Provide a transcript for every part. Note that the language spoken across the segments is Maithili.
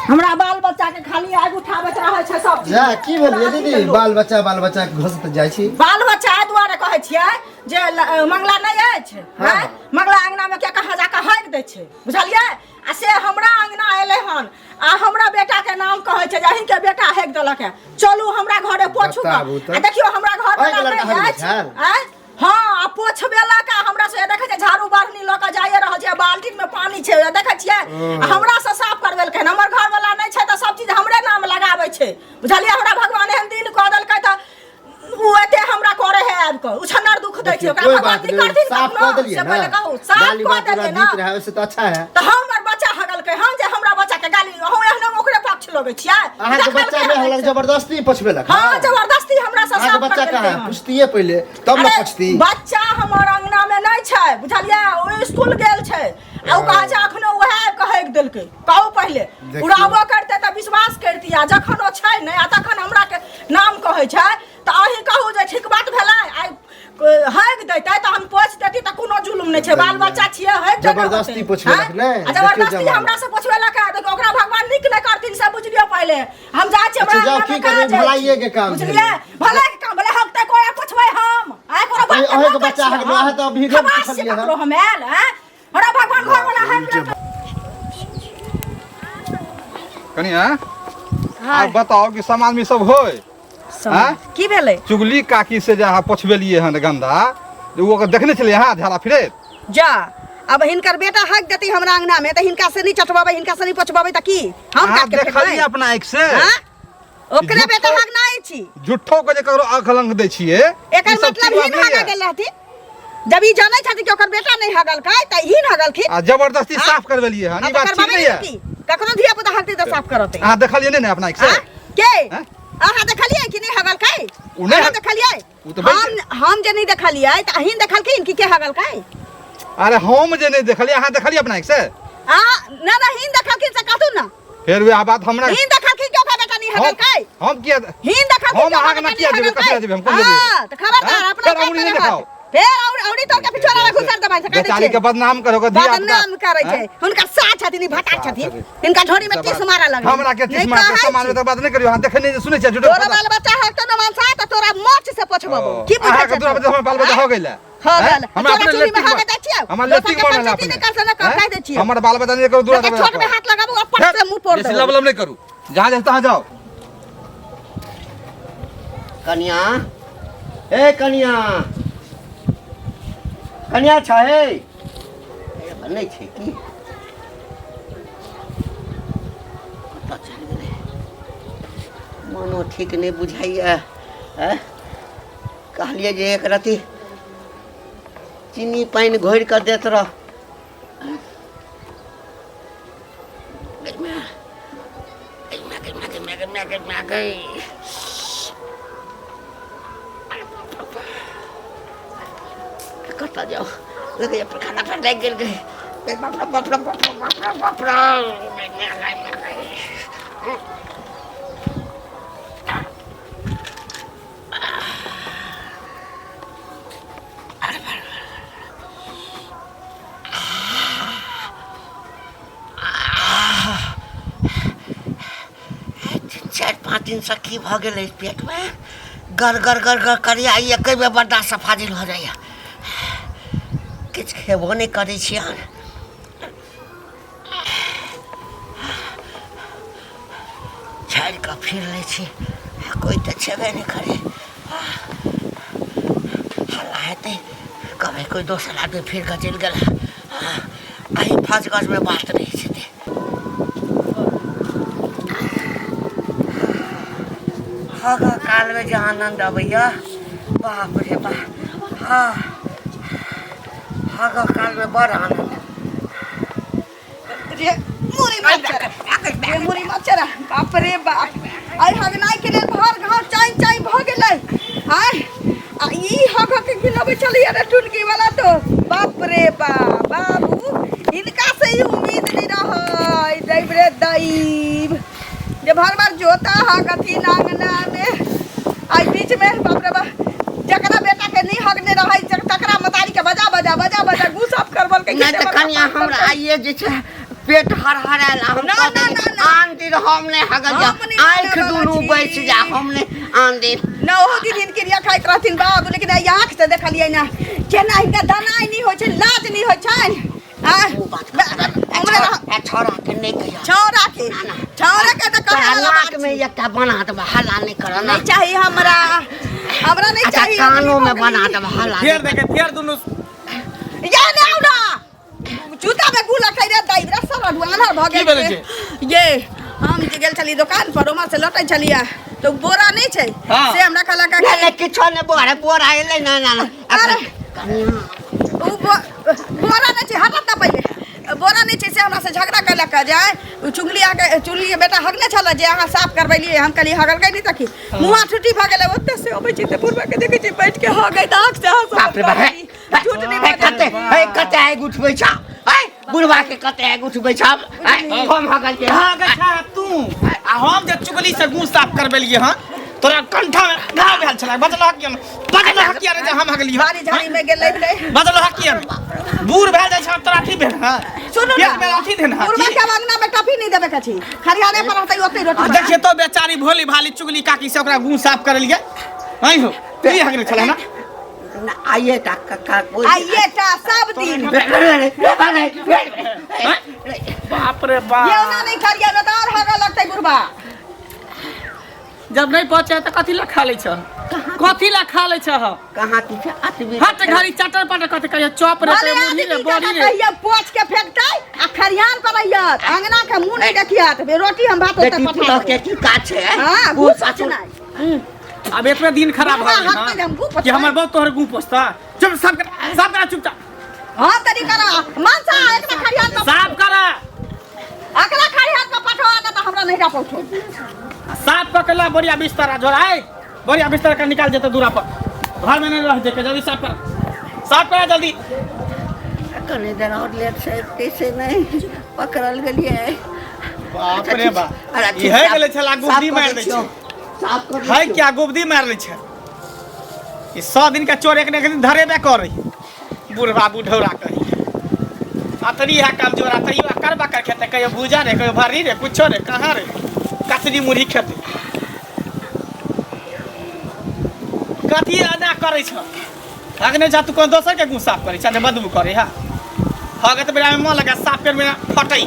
हमरा बाल बच्चा के खाली आगि उठाबैत रहै छै सब चीज। जा की भेल ये दीदी बाल बच्चा बाल बच्चा घसत जाइ छी? बाल बच्चा एहि दुआरे कहै छियै जे मंगला नहि अछि। हाँ। आँय? मंगला अंगना मे के कहाँ जाके हाकि दै छै, बुझलियै? आ से हमरा अंगना एलै हन आ हमरा बेटा के नाम कहै छै जे अहीं के बेटा हाकि देलक है, चलू हमरा घरे पोछू बताबू कऽ। तऽ। आ देखियौ हमरा घर अहीं के वाला लड़का नहि हाकि अछि। दै छल? आँय? हाँ, आ पोछबेलक आ हमरा से देखै छै झाड़ू बाढ़नी लऽ कऽ जाइए रहल छै, बाल्टीन में पानी छै, देखै छियै? आ हमरा से साफ करबेलकै हन। हमर घर वाला नहि छै तऽ सब चीज हमरे नाम लगाबै छै, बुझलियै? हमरा भगवान एहन दिन कऽ देलकै तऽ उ एते हमरा करे है आबि कऽ उछन्नर दुख दै छै। देखियौ, ओकरा कोई भगवान बात की नहीं, करथिन साफ कखनो? कऽ देलियै से ना। पहिले कहू, साफ गाली कऽ बात देलियै पूरा ना। बीत रहा है, वैसे तो अच्छा है। तऽ हमर बच्चा हगलकै हन जे हमरा बच्चा के गाली अहूँ एहने ओकरे पक्ष लगै छियै? अहाँके देखलकै बच्चा नहि हन होलक, जबरदस्ती पोछबेलक? हाँ, जबरदस्ती हमरा से अहाँके साफ बच्चा करबेलकै कहाँ है? हन। पूछतियै पहिले तब ने अरे, पूछती। बच्चा हमर अंगना में नहीं छै, बुझलियै? ओ स्कूल गेल छै आ ओ कहै छै अखनो वएह आबि कऽ हगि देलकै। कहू पहिले। देखियौ। ओ रहबो करतै तऽ विश्वास करतियै, आ जखन ओ छै नहि आ तखन हमरा के नाम कहै छै तऽ अहीं कहू जे ठीक बात भेलै? आइ हगि दैतै तऽ हम पोछि देती तऽ कोनो जुलुम नहि छै, बाल बच्चा छियै, हगि देने जबरदस्ती होतै। पोछबेलक आँय? नहि? आ देखियौ जबरदस्ती जमाना। हमरा से पोछबेलक है। देखियौ, ओकरा भगवान नीक नहि करथिन से बुझलियौ। पहिले हम जाइ छियै, अच्छा, हमरा जाउ, अंगना की मे करबै, काज अछि। भलाइए के काम बुझलियै? भलाइ के काम भेलै, हगतै कोइ आ पोछबै हम। आइ कोनो बात अहीं- के अहीं के भगत बच्चा छियै हगलो हम। है तऽ अभी नहि खबास पुछलियै छियै हन। ककरो हम आयल, आँय? हमरा भगवान घर वाला हगलक। कनिया, आब बताउ कि समाज में सब होय? आँय? की भेलै? चुगली काकी से जे अहाँ पोछबेलियै हन गंदा, जे ओ ओकर देखने छलियै अहाँ झाड़ा फिरैत? जा, अब हिनकर बेटा हक देती हमरा अंगना में तऽ हिनका से नहीं चटवाबै, हिनका से नहीं पोछबाबै तऽ की हम अहाँ काट के देखलियै फेकबै? अपना आँखि से? हाँ? ओकरे झूठो- बेटा हक नहीं छी। झूठो के जे ककरो आँख लंग दै छियै, एकर ई सब मतलब ठीक बात हिन नहि हगा यऽ। गेल रहथिन। जब ई जानै छथिन कि ओकर बेटा नहीं हगलकै तऽ हिन हगलखिन। आ जबरदस्ती हाँ? साफ करबेलियै हन, हाँ, ई तऽ बात ठीक करबाबै नहि नहि यऽ। की ककरो धिया पुता हगतै तऽ साफ करतै। अहाँ देखलियै नहि ने अपना आँखि से? हाँ? के? हाँ? अहाँ देखलियै कि नहीं हगलकै? उ नहि अहाँ हग- देखलियै? उ तऽ बैठ- हम जे नहीं देखलियै तऽ अहीं देखलखिन कि के हगलकै? अरे हम जे नहि देखलियै, अहाँ देखलियै अपना आँखि से? आ ना ना, हिन देखलखिन से कहतु ना। फेर वएह बात हमरा हिन देखलखिन कि ओकर बेटा नहीं हगलकै? हम किया हिन देखलखिन हम कि ओकर अहाँके बेटा ना किया नहीं देबै? कथी हगलकै? लए देबै? हम कोन देबै? हाँ, तऽ खबरदार हाँ? अपना फेर बात अमरी नहि करे देखाउ। हाथ। फेर और औरी तोड़ के पिछोड़ा में घुसर देबै से कह दै बेचारी के छियै। बदनाम करो के धिया पुता। बदनाम करै छै। हुनकर सा छथिन, ई भटार छथिन, हिनका झोरी में टीस मारऽ लगलै। हमरा के टीस नहि मारते कहै समाज में छी। तऽ बात नहि करियौ। अहाँ देखै नहि सुनै छियै झूठो तोरा बाल बच्चा हक तऽ नमान सा तऽ तोरा मोच से पोछबबौ। की बुझै अहाँके छै दूरा तू? पर हमर बाल बच्चा हो गेलै। हो गेल। हमरा तोरा अपने चूड़ी में लेट्रिन हगै जाइ छियौ। हमर दोसर लेट्रिन के बनल पंचायती अपने। नहि कर से नहि कर, कहि दै छियौ। हमर बाल बच्चा नहि करू दूरा। तोरा छोट में हाथ लगाबू आ पट से मुंह फोड़ बेसी देबौ। लबलब नहि करू, जहाँ जाइ तहाँ जाउ। कनिया, हे कनिया, कनिया छै? नहि छै की? कतऽ चलि गेलै? मनो ठीक नहि बुझाइए। आँय, कहलियै जे एक रत्ती चीनी पानि घोरि कऽ देत रह। कतऽ जाउ? लगैए पैखाना पर लागि गेल। गई, बाप रे बाप रे बाप रे बाप रे बाप रे। 3 4 5 दिनसँ की भऽ गेलै, पेटमे गर गर गर गर करैया। एके बेर बर्दाश्त फाजिल भऽ जाइया। किछु खेबो नहि करै छी। हन छाड़ि कऽ फिर लै छी, कोइ तऽ छेबे नहि करै। हल्ला हेतै, कहबै कोइ दोसर आदमी फिर कऽ चलि गेल। अही फस गजमे बात रहै छलै। हग कालमे जे आनन्द अबैया, बाप रे बाप। हँ, हग कालमे बड़ आनन्द। रे मुरी मच्छर, रे मुरी मच्छर, बाप रे बाप, आइ हगनाइ के लेल भर घर चाइ चाइ भऽ गेलै। आइ आ ई हग के खिलबै छलियै रे टुनकी वाला तो। बाप रे बाप, बाबू, हिनका से ई उम्मीद नहि रहै। दैब रे दैब, जे भर भर जोता हगथिन अंगना में, आइ बीच में बाप रे बाप, जकरा बेटा के नहीं हगने रहै तकरा मतारी के बजा बजा बजा बजा गु साफ करबल के। नहि तऽ कनिया, हमरा आइए जे छै पेट हरहरायल हम ना, कह ना, देली, ना, ना। आन दिन हम नहि हगल जा हम नहि आँखि हगल दुनू छी। बैस जा हम नहि आन दिन ना ओहो दिन क्रिया खाइत रहथिन बाबू, लेकिन आइ आँख से देखलियै ना केना हिनका दनाइ नहि होइ छै, लाज नहि होइ छनि। आँय, ओ बात हमरे रह- छौड़ा के नहि कहिया छौड़ा के, छौड़ा के तऽ तोरा कहै वाला नाक बात में छै। एकटा बना देबा, हल्ला नहि कर ना। नहीं चाही हमरा, हमरा नहीं अच्छा चाही। कानो में बना देबा, हल्ला फेर देखे फेर दुनू ये ने आउ ना, जूता में गु लगतै रे दाइ, रे सब आन्हर भऽ की गेल भेलै छै। ये हम जे गेल छली दुकान पर, ओम्हर से लौटै छलियै तऽ उ बोरा नहि छै हाँ। से हमरा कहलक नहि नहि किछो नहि, बोरा बोरा एलै ना ना ना अरे। कनिया उ बोरा नहि छै, हटत ना पहिले, बोरा नहि छै से हमरा से झगड़ा कयलक जे आइ उ चुगली आके, चुगली के बेटा हगने छल जे अहाँ साफ करबेलियै, हम कहलियै हगलकै नहि तऽ की मुँह ठुटी भऽ गेलै। ओतऽ से अबै छी तऽ बुढ़बा के देखै छी बैठ के हगै तऽ आँख से हँसऽ बाप रे बाप, हे, झूठ नहि हे, बाजै। कते हे कते आगि उठबै छौ, हे बुढ़बा के कते आगि उठबै छौ, हे हम हगल के हँ गछा तू आ हम जे चुगली से मुँह साफ करबेलियै हँ, तोरा कंठा में घाव भेल छलै, बजलह किया नहि? बजलह किया नहि जे हम हगलियै हँ? बाड़ी झाड़ी में गेलै तऽ बजलह किया नहि? बूढ़ भए जाइ छै तोरा अथी भेल हँ, सुनू ना, पेट में अथी भेल हँ बुढ़बा की? के अंगना में टफी नहीं देबे के छी, खरिहाने पर रहतै ओतै रोटी आ बना। देखिए तो बेचारी भोली भाली चुगली काकी से ओकरा मुँह साफ करेलियै, नहीं हो की हगने छलै ना? ना आइए टा कक्का कोई आइए टा सब दिन बाप रे बाप, ये ओना नहीं करिए ना तऽ और हगऽ लगतै बुढ़बा। जब नहीं पहुंचे तो कथी ला खा ले छ, कथी ला खा ले छ? कहाँ किछु अतबी हट घड़ी चटर पटर कथी कहियो चॉप रे भले मुरही रे आदमी बड़ी के रे कहियो पोछ के फेंकतै आ खरिहान पर रहियत, अंगना के मुंह नहीं देखियत, बे रोटी हम भात ओतै बेटी पठा पुतोह देबै। के की काज छै? हाँ, बूढ़ गु सासुर पोछनाइ। अब एतबे दिन खराब बुढ़बा भऽ गेल हाथ में हम गु हँ कि पोछबै। हमर बहुत तोहर गु पोछता। चुप, साफ कर, साफ करा, चुपचाप। हाँ तनी करा मनसा, एकरा खरिहान पर साफ करा, एकरा खरिहान पर पठवा ना तऽ हमरा नहीं पहुंचो। साफ कऽ के ला बढ़िया बिस्तर झोराय, बढ़िया बिस्तर के निकाल जेतै दूरा पर, घर में नहीं रह जेतै। जल्दी साफ कर, साफ करा जल्दी। कनी देर और लेट से कैसे नहीं पकड़ल गेलियै। बाप रे बाप, अरे ठीक, इहे साफ- गेलै छला गुबदी साफ कऽ मारि दै दै छियौ। छै। साफ कऽ दै है छियौ। क्या गुबदी मारि लै छै? ई 100 दिन के चोर एक ने एक दिन धरेबे करै, बुढ़बा बुढ़ौरा कही अतरी है कमजोर, अतरी अकर बकर खेतै, कहियो भूजा रे कहियो भरी रे कुछो रे कहाँ रे कचरी मुरही खेतै, कथी एना करै छ? अगने जा तू कोन दोसर के गुँ साफ करै छ जे बदबू करै हा? हगे तऽ बेरा में मन लगा साफ कर मेरा फटै।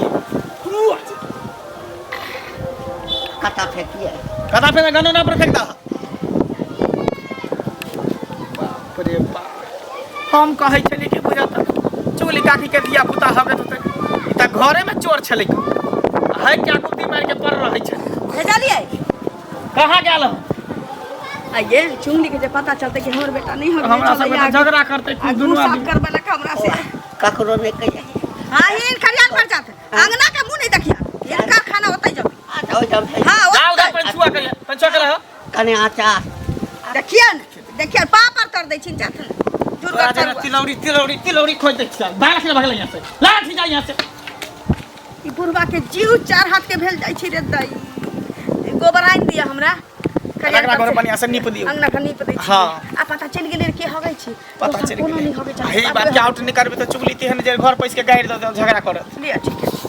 कतऽ फेकिए? कता फेर गनो ना पर फेंक दा। बाप रे बाप, हम कहै छलियै कि बुझत चुगली काकी के धिया पुता हगे तऽ तऽ घरे में चोर छलै है, क्या गुद्दी मारि के पड़ रहै छै। भेजलियै। कहाँ गेल हो? आ ये चुंगली के जे पता चलतै कि हमर बेटा नहीं हगने हमरा छलै सब आ झगड़ा करतै आ दुनू गु साफ आदमी। करबेलक हमरा से। ककरो नहि कहिए। हाँ हिन खरिहान पर जात, अंगना के मुंह नहीं देखिया, हिनका खाना ओतै जतै। अच्छा ओहिठाम फेक। हाँ जाउ ओतै। दा पंचुआ करिए, पंचुआ करे हो। कने अचार देखियन देखियन पापड़ तर दै छिन जाथन तोरा जुरगर जेना तरुआ। तिलौरी तिलौरी तिलौरी खोज दै छियै, भाग से भागल यहाँ से, लाठी जा यहाँ से। ई बुढ़वा के जीव चार हाथ के भेल जाइ छै रे दाई, गोबर आनि दिअ हमरा खरिहान एकरा पर घर से। बढ़िया से नीप दियौ। अंगना के नीप दै छी। हाँ। आ पता चलि गेलै रे के हगै छी? पता दोसर चलि कोनो गेलै। नहि हगै छै। हे बात के आउट नहि करबै तऽ चुगली तेहन जे घर पैस के गाड़ि दऽ देत, झगड़ा करत। लिअ ठीक है।